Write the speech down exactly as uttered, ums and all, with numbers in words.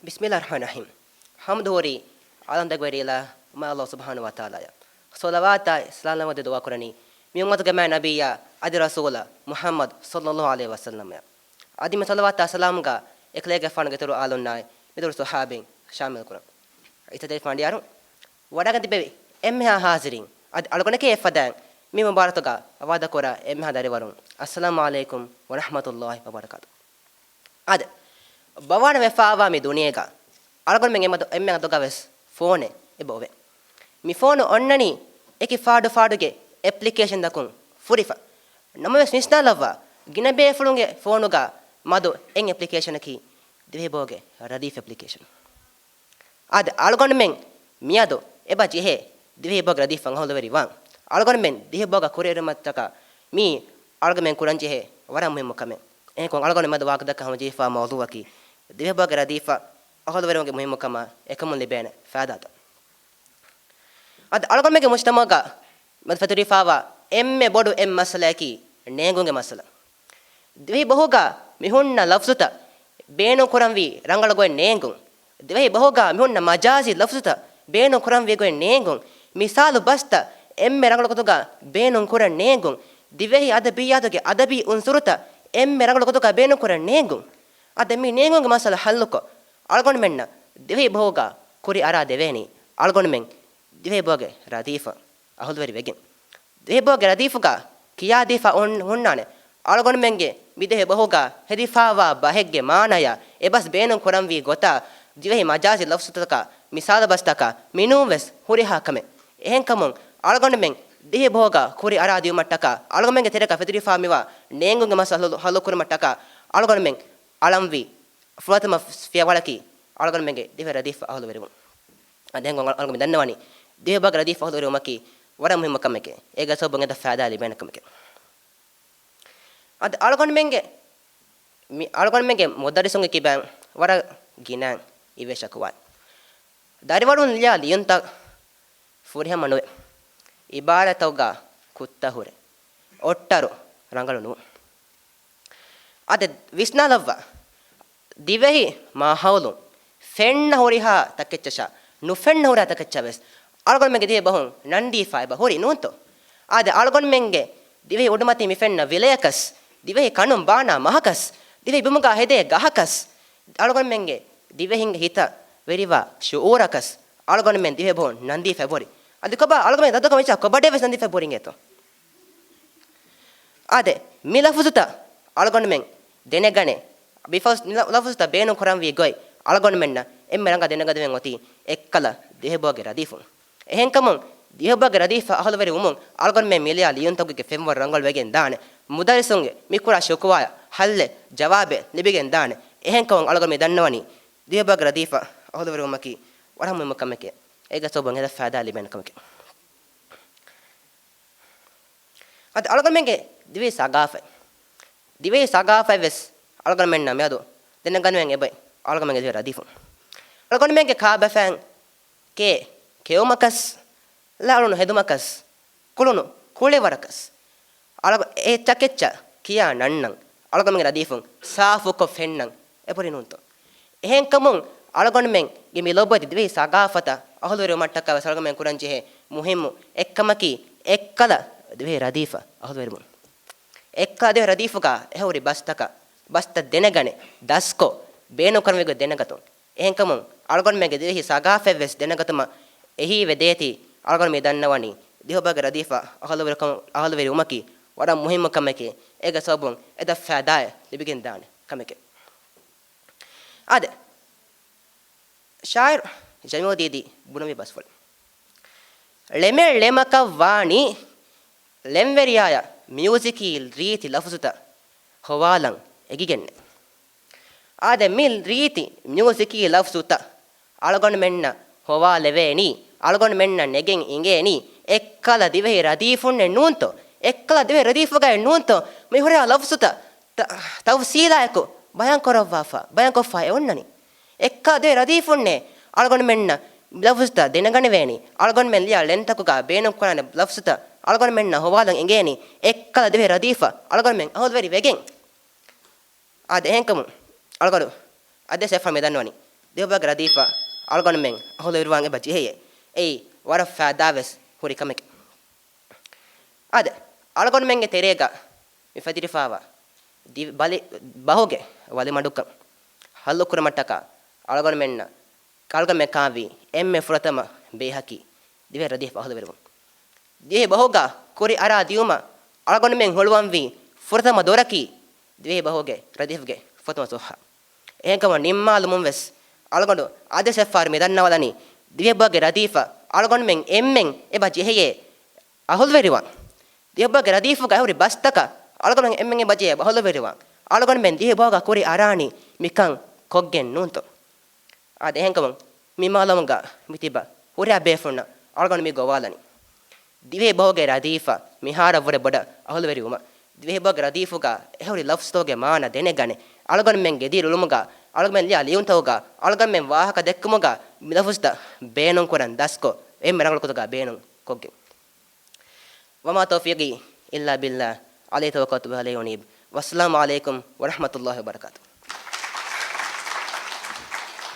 ބިސްމިއްލާހި ރަޙްމާނި ރަޙީމް. ޙަމްދު ހުރީ ޢާލަމް ދަށްވެރި އިލާހު މާތް ﷲ ސުބްޙާނަހޫ ވަތަޢާލާއަށް. ޞަލަވާތާއި ސަލާމް ދުޢާ ކުރަނީ މި އުއްމަތުގެ މާތް ނަބިއްޔާ އަދި ރަސޫލާ މުޙައްމަދު ޞައްލައްލާހު ޢަލައިހި ވަސައްލަމަށް. އަދި މި ޞަލަވާތާ ސަލާމްގަ އެކަލޭގެފާނުގެ އިތުރު އާލުންނާއި މިދުރު ޞަޙާބީން ޝާމިލް ކުރަން. އިއްޒަތްތެރި ފަނޑިޔާރު، ވަޑައިގަން ތިބެވި އެންމެހާ ޙާޟިރީން، އަދި އަޅުގަނޑަކީ އެއްފަދައިން މި މުބާރަތުގަ ވަޢުދުކުރާ އެންމެހާ ދަރިވަރުން، އައްސަލާމު ޢަލައިކުމް ވަރަޙްމަތުﷲ ވަބަރަކާތު. އާދެ، ބަވާނަ ވެފާވާ މި ދުނިޔޭގަ އަޅުގަނޑުމެން އެމަދު އެންމެ އަދުގަ ވެސް ފޯނެއް އެބަ އޮވޭ. މި ފޯނު އޮންނަނީ އެކި ފާޑު ފާޑުގެ އެޕްލިކޭޝަންތަކުން ފުރިފަ. ނަމަވެސް ވިސްނާލައްވާ، ގިނަ ބޭފުޅުންގެ ފޯނުގަ މަދު އެއް އެޕްލިކޭޝަނަކީ ދިވެހިބަހުގެ ރަދީފް އެޕްލިކޭޝަން. އާދެ، އަޅުގަނޑުމެން މިއަދު އެބަ ޖެހޭ ދިވެހިބަހުގެ ރަދީފް އަހުލުވެރިވާން. އަޅުގަނޑުމެން ދިވެހިބަހުގަ ކުރިއެރުމަށްޓަކާ މީ އަޅުގަނޑުމެން ކުރަންޖެހޭ ވަރަށް މުހިއްމު ކަމެއް. އެހެންކޮށް އަޅުގަނޑު މިއަދު ވާހަކަދައްކަން ހަމަޖެހިފާ މައުޟޫޢަކީ ދިވެހިބަހުގެ ރަދީފް އަހުލުވެރިވުމުގެ މުހިއްމުކަމާ އެކަމުން ލިބޭނެ ފައިދާތައް. އަދި އަޅުގަނޑުމެންގެ މުޖްތަމަޢުގަ މިއަދު ފެތުރިފާވާ އެންމެ ބޮޑު އެއް މައްސަލައަކީ ނޭނގުމުގެ މައްސަލަ. ދިވެހި ބަހުގަ މި ހުންނަ ލަފްޒުތައް ބޭނުން ކުރަންވީ ރަނގަޅު ގޮތް ނޭނގުން. ދިވެހި ބަހުގަ މި ހުންނަ މަޖާޒީ ލަފްޒުތައް ބޭނުން ކުރަންވީ ގޮތް ނޭނގުން. މިސާލު ބަސްތައް އެންމެ ރަނގަޅު ގޮތުގަ ބޭނުން ކުރަން ނޭނގުން. ދިވެހި އަދަބިއްޔާތުގެ އަދަބީ އުންސުރުތައް އެންމެ ރަނގަޅު ގޮތުގަ ބޭނުން ކުރަން ނޭނގުން. އަދި މި ނޭނގުމުގެ މައްސަލަ ޙައްލުކޮށް، އަޅުގަނޑުމެންނަށް ދިވެހި ބަހުގަ ކުރި އަރާ ދެވޭނީ އަޅުގަނޑުމެން ދިވެހި ބަހުގެ ރަދީފަށް އަހުލުވެރި ވެގެން. ދިވެހި ބަހުގެ ރަދީފުގަ ކިޔާދީފަ ހުން-، ހުންނާނެ. އަޅުގަނޑުމެންގެ މި ދިވެހި ބަހުގަ ހެދިފާވާ ބަހެއްގެ މާނަޔާ އެ ބަސް ބޭނުން ކުރަންވީ ގޮތާ، ދިވެހި މަޖާޒީ ލަފްޒުތަކާ، މިސާލު ބަސްތަކާ މިނޫން ވެސް ހުރިހާ ކަމެއް. އެހެންކަމުން އަޅުގަނޑުމެން ދިވެހި ބަހުގަ ކުރި އަރާ ދިއުމަށްޓަކާ، އަޅުގަނޑުމެންގެ ތެރޭގަ ފެތުރިފާ މިވާ ނޭނގުމުގެ މައްސަލަ ޙައްލު ކުރުމަށްޓަކާ، އަޅުގަނޑުމެން އަޅަންވީ ފުރަތަމަ ފިޔަވަޅަކީ އަޅުގަނޑުމެންގެ ދިވެހި ރަދީފް އަހުލުވެރިވުން. އަދި އެހެންކޮށް އަޅުގަނޑު މި ދަންނަވަނީ ދިވެހި ބަހުގެ ރަދީފް އަހުލުވެރިވުމަކީ ވަރަށް މުހިއްމު ކަމެކޭ. އޭގެ ސަބަބުން އެތައް ފައިދާ ލިބޭނެ ކަމެކޭ. އަދި އަޅުގަނޑުމެންގެ މި އަޅުގަނޑުމެންގެ މުދައްރިސުންގެ ކިބައިން ވަރަށް ގިނައިން އިވޭ ޝަކުވާ. ދަރިވަރުން ލިޔާ ލިޔުންތައް ފުރިހަމަ ނުވޭ. އިބާރާތްތަކުގަ ކުށްތައް ހުރޭ. އޮއްޓަރު ރަނގަޅު ނޫން. އަދި ވިސްނާލައްވާ، ދިވެހި މާހައުލުން ފެންނަ ހުރިހާ ތަކެއްޗަށާ، ނުފެންނަ ހުރިހާ ތަކެއްޗަށް ވެސް އަޅުގަނޑުމެންގެ ދިވެހި ބަހުން ނަންދީފާ އެބަ ހުރި ނޫންތޯ؟ އާދެ، އަޅުގަނޑުމެންގެ ދިވެހި އުޑުމަތީ މި ފެންނަ ވިލަޔަކަސް، ދިވެހި ކަނުން ބާނާ މަހަކަސް، ދިވެހި ބިމުގަ ހެދޭ ގަހަކަސް، އަޅުގަނޑުމެންގެ ދިވެހިންގެ ހިތަށް ވެރިވާ ޝުޢޫރަކަސް އަޅުގަނޑުމެން ދިވެހި ބަހުން ނަންދީފަ އެބަ ހުރި. އަދި ކޮބާ އަޅުގަނޑުމެން ދަތުގަ މިއްޗަށް ކޮބާ ޑެވިސް ނަންދީފަ އެބަ ހުރި އިނގޭތޯ؟ އާދެ، މި ލަފުޒުތައް އަޅުގަނޑުމެން ދެނެގަނެ، މި ފަސް-، މި ލަ-، ލަފުޒުތައް ބޭނުން ކުރަންވީ ގޮތް އަޅުގަނޑުމެންނަށް އެންމެ ރަނގަށް ދެނެގަތުމެއް އޮތީ އެއްކަލަ ދިވެހިބަހުގެ ރަދީފުން. އެހެންކަމުން، ދިވެހިބަހުގެ ރަދީފަށް އަހުލުވެރި ވުމުން އަޅުގަނޑުމެން މިލިޔާ ލިޔުންތަކުގެ ފެންވަރު ރަނގަޅު ވެގެން ދާނެ. މުދައްރިސުންގެ މި ކުރާ ޝަކުވާއަށް ހައްލެއް ޖަވާބެއް ލިބިގެން ދާނެ. އެހެންކަމުން އަޅުގަނޑު މި ދަންނަވަނީ ދިވެހިބަހުގެ ރަދީފަށް އަހުލުވެރިވުމަކީ ވަރަށް މުހިއްމު ކަމެކޭ. އޭގެ ސަބަބުން އެތައް ފައިދާ ލިބޭނެ ކަމެކޭ. އަދި އަޅުގަނޑުމެންގެ ދިވެހި ސަގާފަތް، ދިވެހި ސަގާފަތް ވެސް އަޅުގަނޑުމެންނަށް މިއަދު ދެނެގަނެވެން އެބައި އަޅުގަނޑުމެންގެ ދިވެހި ރަދީފުން. އަޅުގަނޑުމެންގެ ކާބަފައިން ކޭ ކެއުމަކަސް، ލަ އުޅުނު ހެދުމަކަސް، ކުޅުނު ކުޅިވަރަކަސް، އަޅަ-، އެ ތަކެއްޗަށް ކިޔާ ނަންނަން، އަޅުގަނޑުމެންގެ ރަދީފުން ސާފުކޮށް ފެންނަން އެބަހުރި ނޫންތޯ؟ އެހެންކަމުން އަޅުގަނޑުމެންގެ މި ލޮބުވެތި ދިވެހި ސަގާފަތަށް އަހުލުވެރިވުމަށްޓަކާ ވެސް އަޅުގަނޑުމެން ކުރަންޖެހޭ މުހިއްމު އެއްކަމަކީ، އެއްކަލަ ދިވެހި ރަދީފަށް އަހުލުވެރިވުން. އެއްކަލަ ދިވެހި ރަދީފުގަ އެހުރި ބަސްތަކަށް، ބަސްތައް ދެނެގަނެ، ދަސްކޮށް، ބޭނުންކުރަންވީ ގޮތް ދެނެގަތުން. އެހެންކަމުން އަޅުގަނޑުމެންގެ ދިވެހި ސަގާފަތް ވެސް ދެނެގަތުމަށް އެހީވެދޭތީ، އަޅުގަނޑު މި ދަންނަވަނީ ދިވެހިބަހުގެ ރަދީފަށް އަހުލުވެރިކަމު-، އަހުލުވެރިވުމަކީ ވަރަށް މުހިއްމު ކަމެކޭ. އޭގެ ސަބަބުން އެތައް ފައިދާއެއް ލިބިގެން ދާނެ ކަމެކޭ. އާދެ، ޝާއިރު ޖަމީލް ދީދީ ބުނުމީ ބަސްފުޅެއް. ޅެމެއް ޅެމަކަށް ވާނީ، ޅެންވެރިޔާޔަށް މިއުޒިކީ ރީތި ލަފުޒުތައް ހޮވާލަން އެގިގެންނޭ. އާދެ، މި ރީތި މިއުޒިކީ ލަފުޒުތައް އަޅުގަނޑުމެންނަށް ހޮވާލެވޭނީ، އަޅުގަނޑުމެންނަށް ނެގެން އިނގޭނީ، އެއްކަލަ ދިވެހި ރަދީފުންނެއް ނޫންތޯ؟ އެއްކަލަ ދިވެހި ރަދީފުގައެއް ނޫންތޯ؟ މި ހުރިހާ ލަފުޒުތައް ތަ-، ތަފްސީލާއެކު ބަޔާންކުރައްވާފަ، ބަޔާންކޮށްފަ އެ އޮންނަނީ. އެއްކަލަ ދިވެހި ރަދީފުންނޭ އަޅުގަނޑުމެންނަށް ލަފުޒުތައް ދެނެގަނެވޭނީ، އަޅުގަނޑުމެން ލިޔާ ޅެންތަކުގަ ބޭނުންކުރާނެ ލަފުޒުތައް އަޅުގަނޑުމެންނަށް ހޮވާލަން އެނގޭނީ، އެއްކަލަ ދިވެހި ރަދީފަށް އަޅުގަނޑުމެން އަހުލުވެރި ވެގެން. އާދެ، އެހެންކަމުން އަޅުގަނޑު އަދިވެސް އެއްފަހަރު މި ދަންނަވަނީ، ދިވެހިބަހުގެ ރަދީފަށް އަޅުގަނޑުމެން އަހުލުވެރިވާން އެބަ ޖެހެޔޭ. އެއީ ވަރަށް ފައިދާވެސް ހުރި ކަމެކެވެ. އާދެ، އަޅުގަނޑުމެންގެ ތެރޭގަ މި ފެތިރިފައިވާ ދި-، ބަލި-، ބަހުގެ ވަލިމަޑުކަން ހައްލުކުރުމަށްޓަކާ އަޅުގަނޑުމެންނަށް އަޅުގަނޑުމެން ކާވީ އެންމެ ފުރަތަމަ ބޭހަކީ ދިވެހި ރަދީފަށް އަހުލުވެރިވުން. ދިވެހި ބަހުގަ ކުރި އަރާ ދިޔުމަށް އަޅުގަނޑުމެން ހުޅުވަންވީ ފުރަތަމަ ދޮރަކީ ދިވެހި ބަހުގެ ރަދީފުގެ ފުރަތަމަ ސޮއްހަ. އެހެންކަމުން ނިންމާލުމުން ވެސް އަޅުގަނޑު އަދިވެސް އެއްފަހަރު މި ދަންނަވާލަނީ، ދިވެހި ބަހުގެ ރަދީފަށް އަޅުގަނޑުމެން އެންމެން އެބަ ޖެހެޔޭ އަހުލުވެރިވާން. ދިވެހި ބަހުގެ ރަދީފުގަ އެހުރި ބަސްތަކަށް އަޅުގަނޑުމެން އެންމެން އެބަ ޖެހެޔޭ އަހުލުވެރިވާން. އަޅުގަނޑުމެން ދިވެހި ބަހުގަ ކުރި އަރާނީ މިކަން ކޮށްގެން ނޫންތޯ؟ އާދެ، އެހެންކަމުން މި މާލަމުގަ މި ތިބަ ހުރިހާ ބޭފުޅުންނަށް އަޅުގަނޑު މި ގޮވާލަނީ، ދިވެހި ބަހުގެ ރަދީފަށް މިހާރަށްވުރެ ބޮޑަށް އަހުލުވެރިވުމަށް، ދިވެހި ބަހުގެ ރަދީފުގަ އެހުރި ލަފްޒުތަކުގެ މާނަ ދެނެގަނެ، އަޅުގަނޑުމެންގެ ދިރިއުޅުމުގަ، އަޅުގަނޑުމެން ލިޔާ ލިޔުންތަކުގަ، އަޅުގަނޑުމެން ވާހަކަ ދެއްކުމުގަ މި ލަފުޒުތައް ބޭނުންކުރަން ދަސްކޮށް، އެންމެ ރަނގަޅު ގޮތުގަ ބޭނުން ކޮށްގެން. وما توفيقي إلا بالله عليه توكلت وإليه أنيب. والسلام عليكم ورحمة الله وبركاته.